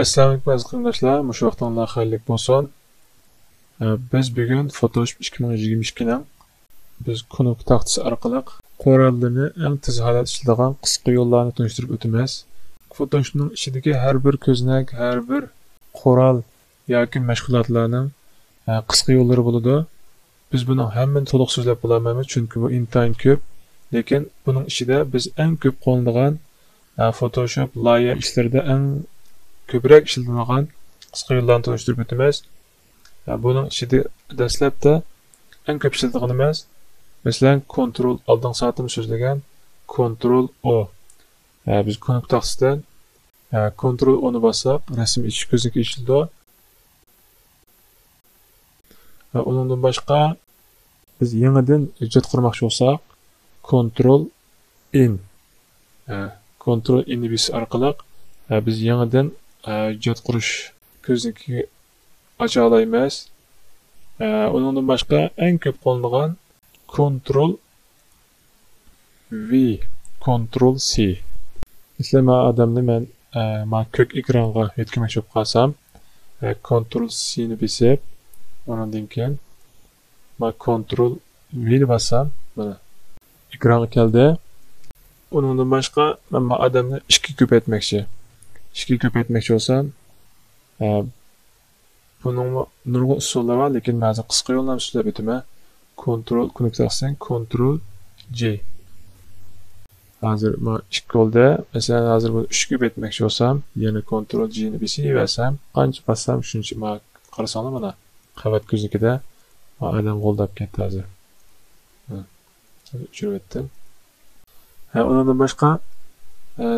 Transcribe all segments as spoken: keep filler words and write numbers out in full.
ئەسسالامۇئەلەيكۇم ئەزىز قېرىنداشلار، مۇشۇ ۋاقتىڭلار خەيرلىك بولسۇن. ئە، بىز بۈگۈن فوتوشوپ ئىككى مىڭ يىگىرمە ئىككىنىڭ بىز كۇنۇپكا تاختىسى ئارقىلىق قوراللىرىنى ئەڭ تېز ھالەتتە ئىشلىتىدىغان قىسقا يوللارنى تونۇشتۇرۇپ ئۆتىمىز. فوتوشوپنىڭ ئىچىدىكى ھەر بىر كۆزنەك، ھەر بىر قورال ياكى مەشغۇلاتلارنىڭ، ئە، قىسقا يوللىرى بولىدۇ. بىز بۇنىڭ ھەممىنى تولۇق سۆزلەپ بولالمايمىز، چۈنكى بۇ ئىنتايىن كۆپ. لېكىن بۇنىڭ ئىچىدە بىز ئەڭ كۆپ قوللىنىدىغان، ئە، فوتوشوپ لايىھە ئىشلىرىدا ئەڭ كۆپرەك ئىشلىتىلىدىغان قىسقا يوللارنى تونۇشتۇرۇپ ئۆتىمىز. ئە، بۇنىڭ ئىچىدە دەسلەپتە ئەڭ كۆپ ئىشلىتىدىغىنىمىز، مەسىلەن، كونترول، ئالدىنقى سائەتتىمۇ سۆزلىگەن كونترول ئو. ئە، بىز كۇنۇپكا تاختىسىدىن، ئە، كونترول ئونى باسساق، رەسىم ئېچىش كۆزنىكى ئېچىلىدۇ. ۋە ئۇنىڭدىن باشقا، بىز يېڭىدىن ھۆججەت قۇرماقچى بولساق، كونترول ئېن، ھە، كونترول ئېننى بېسىش ئارقىلىق، ھە، بىز يېڭىدىن، ھە، ھۆججەت قۇرۇش كۆزنىكى ئاچالايمىز. ھە، ئۇنىڭدىن باشقا ئەڭ كۆپ قوللىنىدىغان كونترول ۋى، كونترول سى. مەسىلەن، مانا ئادەمنى مەن، ئە، مانا كۆك ئېكرانغا يۆتكىمەكچى بولۇپ قالسام، ئە، كونترول سىنى بېسىپ، ئۇنىڭدىن كېيىن مانا كونترول ۋىنى باسسام، مانا ئېكرانغا كەلدى. ئۇنىڭدىن باشقا، مەن مانا ئادەمنى ئىككىگە كۆپەيتمەكچى. ئىككىگە كۆپەيتمەكچى بولسام، ئە، بۇنىڭمۇ نۇرغۇن ئۇسۇللىرى بار، لېكىن مەن ھازىر قىسقا يوللارنى سۆزلەپ ئۆتىمەن. كونترول، كۇنۇپكا تاختىسىدىن كونترول جى. ھازىر مانا ئىككى بولدى. مەسىلەن، ھازىر بۇنى ئۈچكە كۆپەيتمەكچى بولسام، يەنە كونترول جىنى بېسىۋەرسەم، قانچە باسسام شۇنچە، مانا قارىساڭلار، مانا قەۋەت كۆزنىكىدە مانا ئادەم غولداپ كەتتى ھازىر. ھە. ئۆچۈرۈۋەتتىم. ھە، ئۇنىڭدىن باشقا، ھە،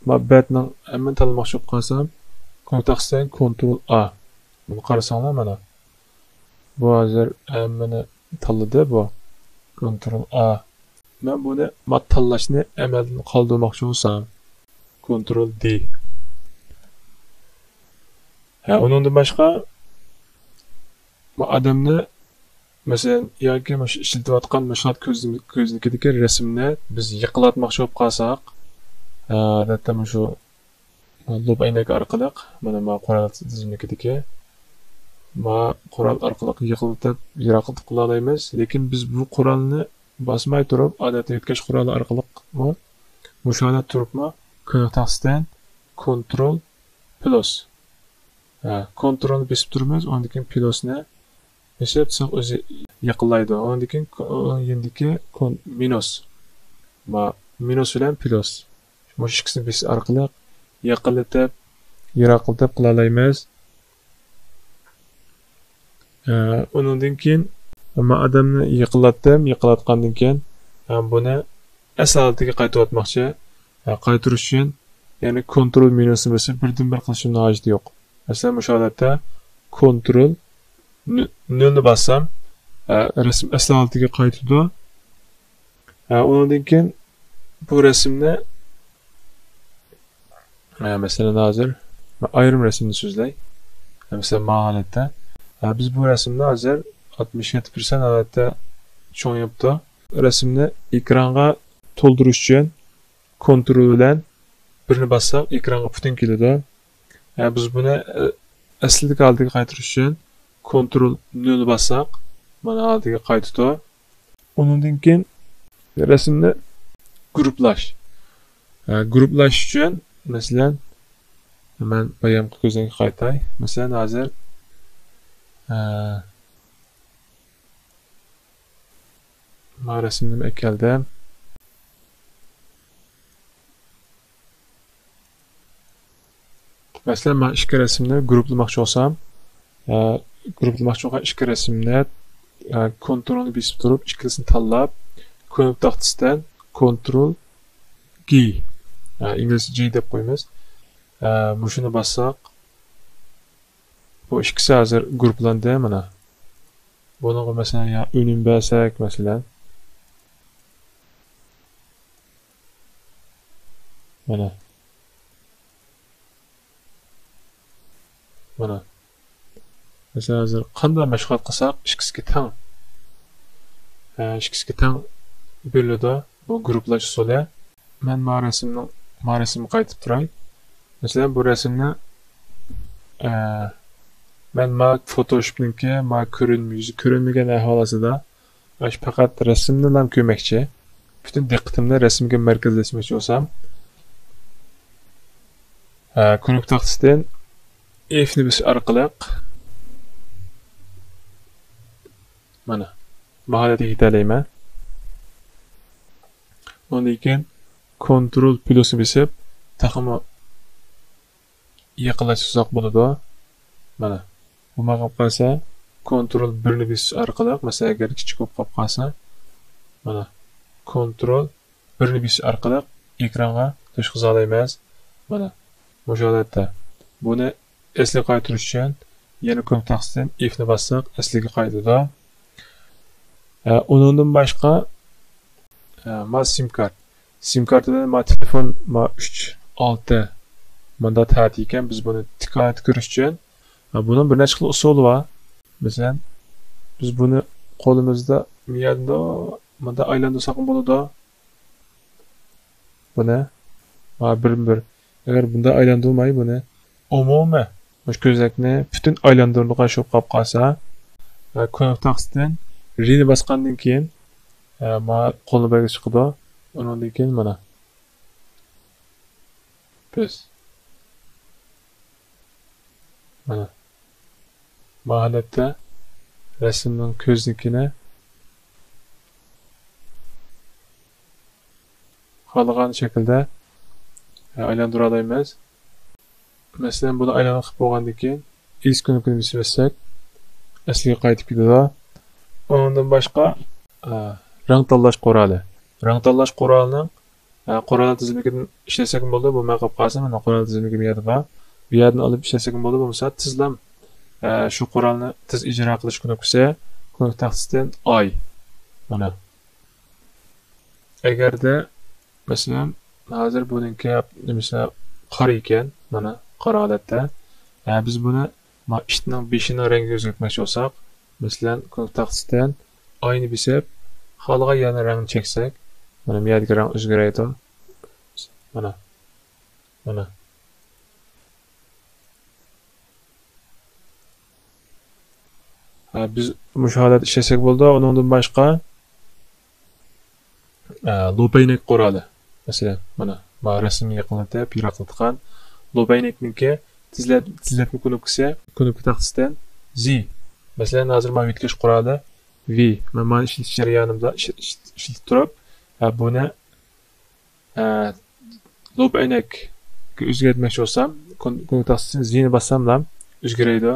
ما بەتنىڭ ھەممىنى تاللىماقچى بولۇپ قالسام، كونتاكتتىن كونترول ئا. بۇنى قارىساڭلار مانا. بۇ ھازىر ھەممىنى تاللىدى بۇ. كونترول ئا. مەن بۇنى ما تاللاشنى ئەمەلدىن قالدۇرماقچى بولسام، كونترول دى. ھە، ئۇنىڭدىن باشقا، ما ئادەمنى مەسىلەن، ياكى مۇشۇ ئىشلىتىۋاتقان مەشغۇلات كۆز-، كۆزنىكىدىكى رەسىمنى بىز يېقىنلاتماقچى بولۇپ قالساق، ئادەتتە مۇشۇ لۇپ ئەينەك ئارقىلىق، مانا، ما قورال تىزىملىكىدىكى ما قورال ئارقىلىق يېقىنلىتىپ، يىراقلىتىپ قىلالايمىز. لېكىن بىز بۇ قورالنى باسماي تۇرۇپ، ئادەتتە يۆتكەش قورالى ئارقىلىقمۇ، مۇشۇ ھالەتتە تۇرۇپمۇ، كۆزنەك تاختىسىدىن كونترول پلۇس. ھە، كونترولنى بېسىپ تۇرىمىز، ئاندىن كېيىن پلۇسنى بېسىپ تۇرساق ئۆزى يېقىنلايدۇ. ئاندىن كېيىن كو-، يېنىدىكى كون-، مىنۇس. ما-، مىنۇس بىلەن پلۇس. مۇشۇ ئىككىسىنى بېسىش ئارقىلىق يېقىنلىتىپ، يىراقلىتىپ قىلالايمىز. ھە، ئۇنىڭدىن كېيىن ما ئادەمنى يېقىنلاتتىم، يېقىنلاتقاندىن كېيىن، ھە، بۇنى ئەسلى ھالىتىگە قايتۇرۇۋاتماقچى. ھە، قايتۇرۇش ئۈچۈن، يەنى كونترول مىنۇسنى بېسىپ بىردىنبىر قىلىشىمنىڭ ھاجىتى يوق. مەسىلەن، مۇشۇ ھالەتتە كونترول نۆ-، نۆلنى باسسام، ھە، رەسىم ئەسلى ھالىتىگە قايتىدۇ. ھە، ئۇنىڭدىن كېيىن بۇ رەسىمنى، ھە، مەسىلەن، ھازىر مەن ئايرىم رەسىمنى سۆزلەي. ھە، مەسىلەن، ما ھالەتتە. ھە، بىز بۇ رەسىمنى ھازىر ئاتمىش يەتتە پىرسەنت ھالەتتە چوڭىيىپتۇ. رەسىمنى ئېكرانغا تولدۇرۇش ئۈچۈن كونترول بىلەن بىرنى باسساق، ئېكرانغا پۈتۈن كېلىدۇ. ھە، بىز بۇنى، ئە، ئەسلىدىكى ھالىتىگە قايتۇرۇش ئۈچۈن كونترول نۆل باسساق، مانا ھالىتىگە قايتىدۇ. ئۇنىڭدىن كېيىن رەسىمنى گۇرۇپلاش. ھە، گۇرۇپلاش ئۈچۈن، مەسىلەن، مەن بايامقى كۆزنەككە قايتاي. مەسىلەن، ھازىر، ھە، ما رەسىمنى ئەكەلدىم. مەسىلەن، مەن ئىككى رەسىمنى گۇرۇپلىماقچى بولسام، ئە، گۇرۇپلىماقچى بولغان ئىككى رەسىمنى، ئە، كونترولنى بېسىپ تۇرۇپ، ئىككىلىسىنى تاللاپ، كۇنۇپكا تاختىسىدىن كونترول گى، ئە، ئىنگلىزچە جى دەپ قويىمىز. ئە، مۇشۇنى باسساق، بۇ ئىككىسى ھازىر گۇرۇپلاندى، مانا. بۇنىڭغا، مەسىلەن، يا ئۈنۈم بەرسەك، مەسىلەن. مانا. مانا. مەسىلەن، ھازىر قانداق مەشغۇلات قىلساق، ئىككىسىگە تەڭ. ھە، ئىككىسىگە تەڭ بۆلىدۇ. بۇ گۇرۇپپىلاش ئۇسۇلى. مەن ما رەسىمنىڭ، ما رەسىمگە قايتىپ تۇراي. مەسىلەن، بۇ رەسىمنى، ئە، مەن ما فوتوشوپنىڭكى ما كۆرۈنمە-، يۈزى كۆرۈنمىگەن ئەھۋالىسىدا، مانا شۇ پەقەت رەسىمنىلا كۆرمەكچى. پۈتۈن دىققىتىمنى رەسىمگە مەركەزلەشمەكچى بولسام، ئە، كۇنۇپكا تاختىسىدىن ئېفنى بېسىش ئارقىلىق، مانا، ما ھالەتكە يېتەلەيمەن. ئۇندىن كېيىن كونترول پلۇسنى بېسىپ، تېخىمۇ يېقىنلاشتۇرساق بولىدۇ. مانا، بۇ ماڭا قالسا، كونترول بىرنى بېسىش ئارقىلىق، مەسىلەن، ئەگەر كىچىك بولۇپ قالىپ قالسا، مانا، كونترول بىرنى بېسىش ئارقىلىق ئېكرانغا توشقۇزالايمىز. مانا، مۇشۇ ھالەتتە. بۇنى ئەسلىگە قايتۇرۇش ئۈچۈن يەنە كۇنۇپكا تاختىسىدىن ئېفنى باسساق، ئەسلىگە قايتىدۇ. ئە، ئۇنىڭدىن باشقا، ئە، ما سىم كارت. سىم كارتىدا ما تېلېفون، ما ئۈچ، ئالتە، مۇندا تەتۈر ئىكەن، بىز بۇنى تىكانەتتە كۆرۈش ئۈچۈن، ئە، بۇنىڭ بىر نەچچە خىل ئۇسۇلى بار. مەسىلەن، بىز بۇنى قولىمىزدا مۇنداق ئايلاندۇرساقمۇ بولىدۇ. بۇنى، ھا، بىرمۇ بىر. ئەگەر بۇنداق ئايلاندۇرماي بۇنى، ئومۇمىي مۇشۇ كۆزنەكنى پۈتۈن ئايلاندۇرىدىغان شۇ قاپ قالسا، ھە، كۇنۇپكا تاختىسىدىن رىنى باسقاندىن كېيىن، ھە، ما قولنى بەرگە چىقىدۇ. ئۇنىڭدىن كېيىن مانا. بىز. مانا. ما ھالەتتە رەسىمنىڭ كۆزنىكىنى خالىغان شەكىلدە ئايلاندۇرالايمىز. مەسىلەن، بۇنى ئايلاندۇرۇپ بولغاندىن كېيىن ئىس كۇنۇپكىنى بېسىۋەتسەك، ئەسلىگە قايتىپ كېتىدۇ. ئۇنىڭدىن باشقا، ئە، رەڭ تاللاش قورالى. رەڭ تاللاش قورالىنىڭ، ئە، قورال تىزىملىكىدىن ئىشلەتسەكمۇ بولىدۇ. بۇ مەن قىلىپ قالسام، مانا قورال تىزىملىكى بۇ يەردە بار. بۇ يەردىن ئېلىپ ئىشلەتسەكمۇ بولىدۇ. بولمىسا تېزلا، ئە، شۇ قورالنى تېز ئىجرا قىلىش كۇنۇپكىسى، كۇنۇپكا تاختىسىدىن ئاي. مانا. ئەگەردە، مەسىلەن، ھازىر بۇنىڭكى نېمىسى قارا ئىكەن، مانا، قارا ھالەتتە. ھە، بىز بۇنى، ما، ئىتنىڭ بېشىنىڭ رەڭگىگە ئۆزگەرتمەكچى بولساق، مەسىلەن، كۇنۇپكا تاختىسىدىن ئاينى بېسىپ، خالىغان يەرنىڭ رەڭگىنى چەكسەك، مانا، بۇ يەردىكى رەڭ ئۆزگىرەيدۇ. مانا. مانا. ھە، بىز مۇشۇ ھالەتتە ئىشلەتسەك بولىدۇ. ئۇنىڭدىن باشقا، ھە، لوپەينەك قورالى. مەسىلەن، مانا، ما رەسىمنى يېقىنلىتىپ، يىراقلىتقان لوپەينەكنىڭكى تېزلەت-، تېزلەتمە كۇنۇپكىسى، كۇنۇپكا تاختىسىدىن زى. مەسىلەن، ھازىر ما يۆتكەش قورالى ۋى. مەن مانا ئىشلىتىش جەريانىمدا ئىش-، ئىش-، ئىشلىتىپ تۇرۇپ، ھە، بۇنى ئە، لوپەينەككە ئۆزگەرتمەكچى بولسام، كۇن-، كۇنۇپكا تاختىسىدىن زىنى باسساملا ئۆزگىرەيدۇ.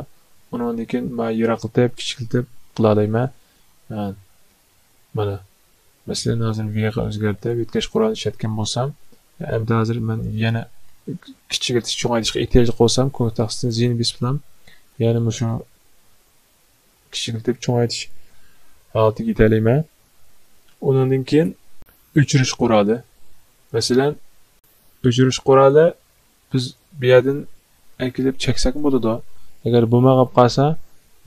ئۇنىڭدىن كېيىن ما يىراقلىتىپ، كىچىكلىتىپ قىلالايمەن. ھە. مانا. مەسىلەن، ھازىر ۋىغا ئۆزگەرتىپ، يۆتكەش قورالى ئىشلەتكەن بولسام، ئەمدى ھازىر مەن يەنە كىچىكلىتىش، چوڭايتىشقا ئېھتىياجلىق بولسام، كۇنۇپكا تاختىسىدىن زىنى بېسىپلا، يەنە مۇشۇ كىچىكلىتىپ چوڭايتىش ھالىتىگە يېتەلەيمەن. ئۇنىڭدىن كېيىن ئۆچۈرۈش قورالى. مەسىلەن، ئۆچۈرۈش قورالى بىز بۇ يەردىن ئەكېلىپ چەكسەكمۇ بولىدۇ. ئەگەر بولماي قالسا،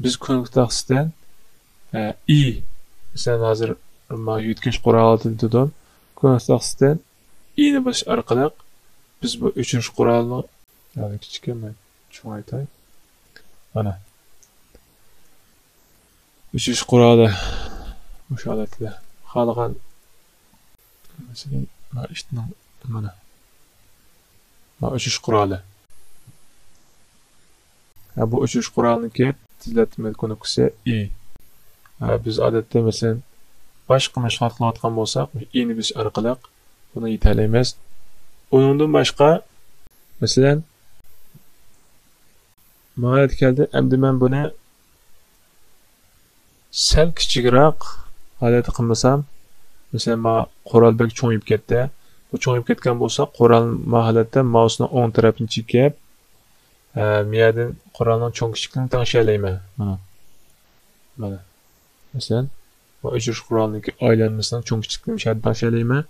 بىز كۇنۇپكا تاختىسىدىن، ئە، ئى، مەسىلەن، ھازىر ما يۆتكەش قورالى دېدۇم. كۇنۇپكا تاختىسىدىن ئىنى بېسىش ئارقىلىق بىز بۇ ئۆچۈرۈش قورالىنى، ھازىر كىچىككەن، مەن چوڭايتاي. مانا. ئۆچۈرۈش قورالى مۇشۇ ھالەتتە. خالىغان، مەسىلەن، ما ئىتنىڭ، مانا. ما ئۆچۈرۈش قورالى. ھە، بۇ ئۆچۈرۈش قورالىنىڭكى تېزلەتمە كۇنۇپكىسى ئى. ھە، بىز ئادەتتە، مەسىلەن، باشقا مەشغۇلات قىلىۋاتقان بولساق، ئىنى بېسىش ئارقىلىق بۇنى يېتەلەيمىز. ئۇنىڭدىن باشقا، مەسىلەن، ما ھالەتكە كەلدى. ئەمدى مەن بۇنى سەل كىچىكرەك ھالەتتە قىلمىسام، مەسىلەن، ما قورال بەك چوڭىيىپ كەتتى. بۇ چوڭىيىپ كەتكەن بولسا، قورال ما ھالەتتە ماۋسنىڭ ئوڭ تەرەپىنى چېكىپ، ئە، مىيەدىن قورالنىڭ چوڭ كىچىكلىكىنى تەڭشىيەلەيمەن. مانا. مانا. مەسىلەن، ما ئۆچۈرۈش قورالىنىڭكى ئايلانمىسىنىڭ چوڭ كىچىكلىكىنى مۇشۇ يەردە تەڭشىيەلەيمەن.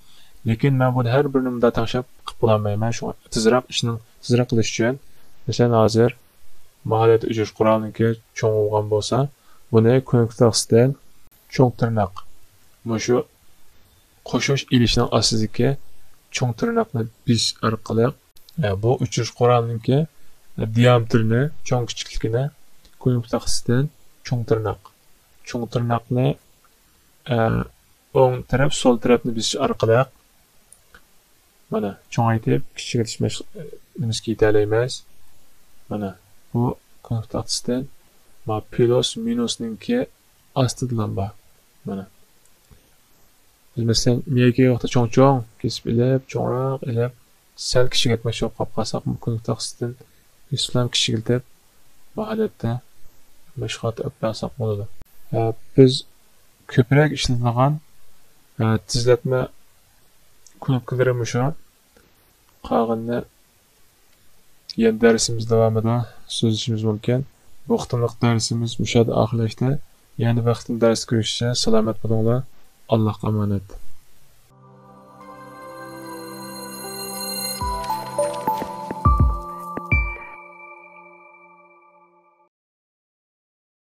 لېكىن مەن بۇنى ھەر بىرىنى مۇنداق تەڭشەپ قىلىپ بولالمايمەن. شۇڭا تېزرەك ئىشنىڭ، تېزرەك قىلىش ئۈچۈن، مەسىلەن، ھازىر ما ھالەتتە ئۆچۈرۈش قورالىنىڭكى چوڭ بولغان بولسا، بۇنى كۇنۇپكا تاختىسىدىن چوڭ تىرناق. مۇشۇ قوشۇش ئېلىشنىڭ ئاستىدىكى چوڭ تىرناقنى بېسىش ئارقىلىق، ئە، بۇ ئۆچۈرۈش قورالىنىڭكى، ئە، دىئامېتىرىنى، چوڭ كىچىكلىكىنى كۇنۇپ تاختىسىدىن چوڭ تىرناق، چوڭ تىرناقنى، ئە، ئوڭ تەرەپ، سول تەرەپنى بېسىش ئارقىلىق، مانا، چوڭايتىپ، كىچىكلىتىش مەش-، نېمىسىگە يېتەلەيمىز. مانا، بۇ كۇنۇپ تاختىسىدىن، ما، پلۇس مىنۇسنىڭكى ئاستىدىلا بار. مانا. بىز مەسىلەن، مېيەكى ۋاقىتتا چوڭ-چوڭ كېسىپ ئېلىپ، چوڭراق ئېلىپ، سەل كىچىكلەتمەكچى بولۇپ قاپ قالساق، بۇ كۇنۇپ تاختىسىدىن ئىسلام كىچىكلىتىپ، بۇ ھالەتتە مەشغۇلات ئېلىپ بەرسەك بولىدۇ. ھە، بىز كۆپرەك ئىشلىتىدىغان، ھە، تېزلەتمە كۇنۇپكىلىرى مۇشۇ. قالغىنىنى يەنە دەرسىمىز داۋامىدا سۆزلىشىمىز مۇمكىن. بۇ قېتىملىق دەرسىمىز مۇشۇ يەردە ئاخىرلاشتى. يەنە بىر قېتىم دەرستە كۆرۈشكىچە سالامەت بولۇڭلار. ئاللاھقا ئامانەت.